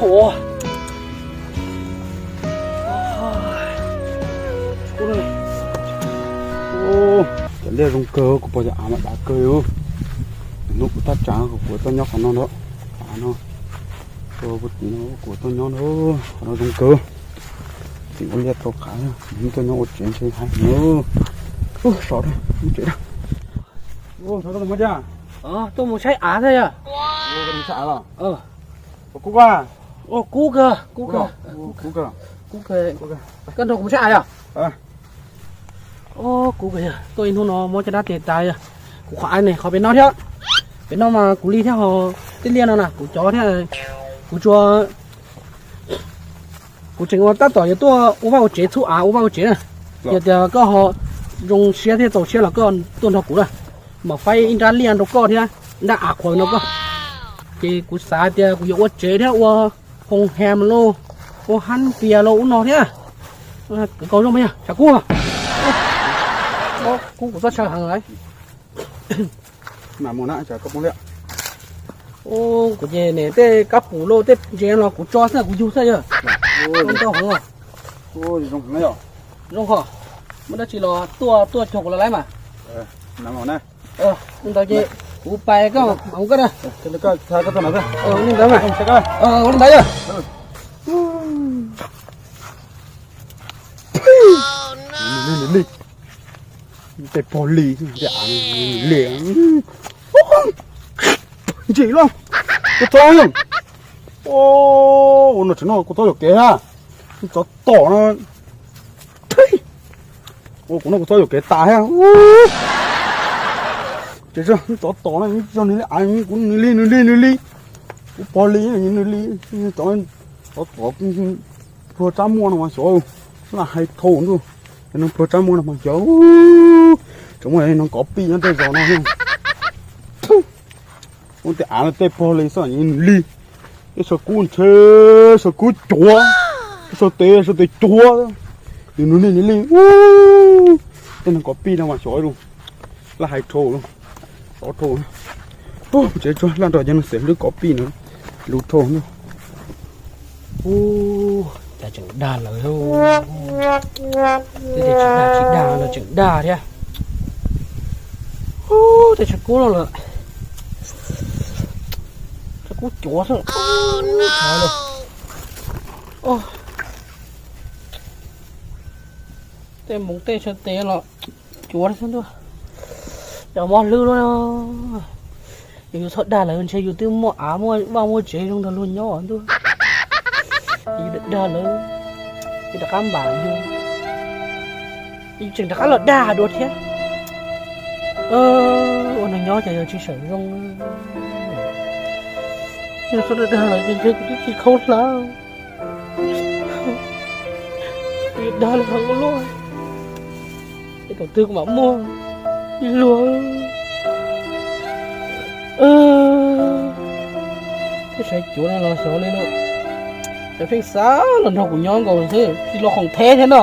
Ua, cov liaj zoo kawg, kuv pom cov av mas dav kawg li. Hnub kuv thaj tsam kuv tuaj nyob qhov no ntag, av no, kuv tuaj nyob ntag, qhov no zoo kawg. Tseem ua liaj tau qab, tuaj nyob ua tsev ntshe hais no. Sov da, mus tsev da. Tuaj mus saib av thiab yog? Kub kawg, kub kawg, kub kawg. Koj nrog kuv mus saib av yog? Kub kawg, tuaj ib hnub no muab caj dab tes tas yog. Kuv qhov av ne qhov pem no thiab, pem no mas kuv li thiab ho, tej liaj no na kuv cov thiab. Kuv tsuas, kuv tseem ua tab tom yuav tuaj ua vaj ua tsev, txhub av ua vaj ua tsev na. Yog tias koj ho zoo siab thiab txaus siab los koj tuaj nrog kuv na, mam faib ib nrab liaj rau koj thiab nrab av qhuav no koj. Ces kuv xav tias kuv yuav ua tsev thiab ua hoo hem lauj, ua hab pias lauj ub no thiab. Kawg zoo mas yog tshav kub, kub kuv txoj saw heev lawm. Kuv ces niam tej kab pum lauj tej ntses los kuv tso xwb kuv yug xwb yog. Ntau heev, zoo ho. Muaj dab tsi los tuaj tuaj cuag kuv los lawm mas. Li ntawd ces kuv pais koj mas mus koj na. Li ntawd mas, li ntawd yog. Tej pog li, li, ntsim lauj, kua txob, ua no tseem no kua txob yuam kev ha, tsov tom no, ua kuv no kua txob yuam kev tas ha. Ces tsov tom no, kuv nws li nws li nws li, kuv pog li nws li, tsov tom pluag tsab muaj no mas xyov, laj hais dhau ntuj, no pluag tsab muaj no mas xyov, tseem muaj no kov pij nyob tej zos no. Ua tej av no tej pog li xwb nws li, tej saw kub ntshe, saw kub cuav, tej saw tes saw tes cuav, nws nws li nws li. Tej no kov pij no mas xyov, laj hais dhau, xov dhau. Tsev tsuag laj nrog cov no xeem lub kov pij no, lus dhau no. Ub, cas tseem dag lawm, twb tias tsis dag tsis dag no tseem dag thiab. Ub, tej tshav kub no lawm, tshav kub cuav xwb. Tej moov tej saw tes los cuav xwb ntuj, cov mob hlwb luaj. Yus yuav txhob dag lawm, ntshe yus twb muaj av muaj vaj muaj tsev zoo nrog luag nyob ntuj. Yus dag lawm, yus rov qab npam yus, yus tseem rov qab los dag dua thiab. Ua neeg nyob ces yog tsis seem zoo, yog txhob dag lawm ces ntshe kuv twb tsis khaub hlab. Dag lawm heev ua luaj, es thaum twg kuv mam muaj ib luag. Tej saw cuav no los xyov li no, cov pheej xav los nrog kuv nyob nkaus xwb, tsis los khoom theb thiab no.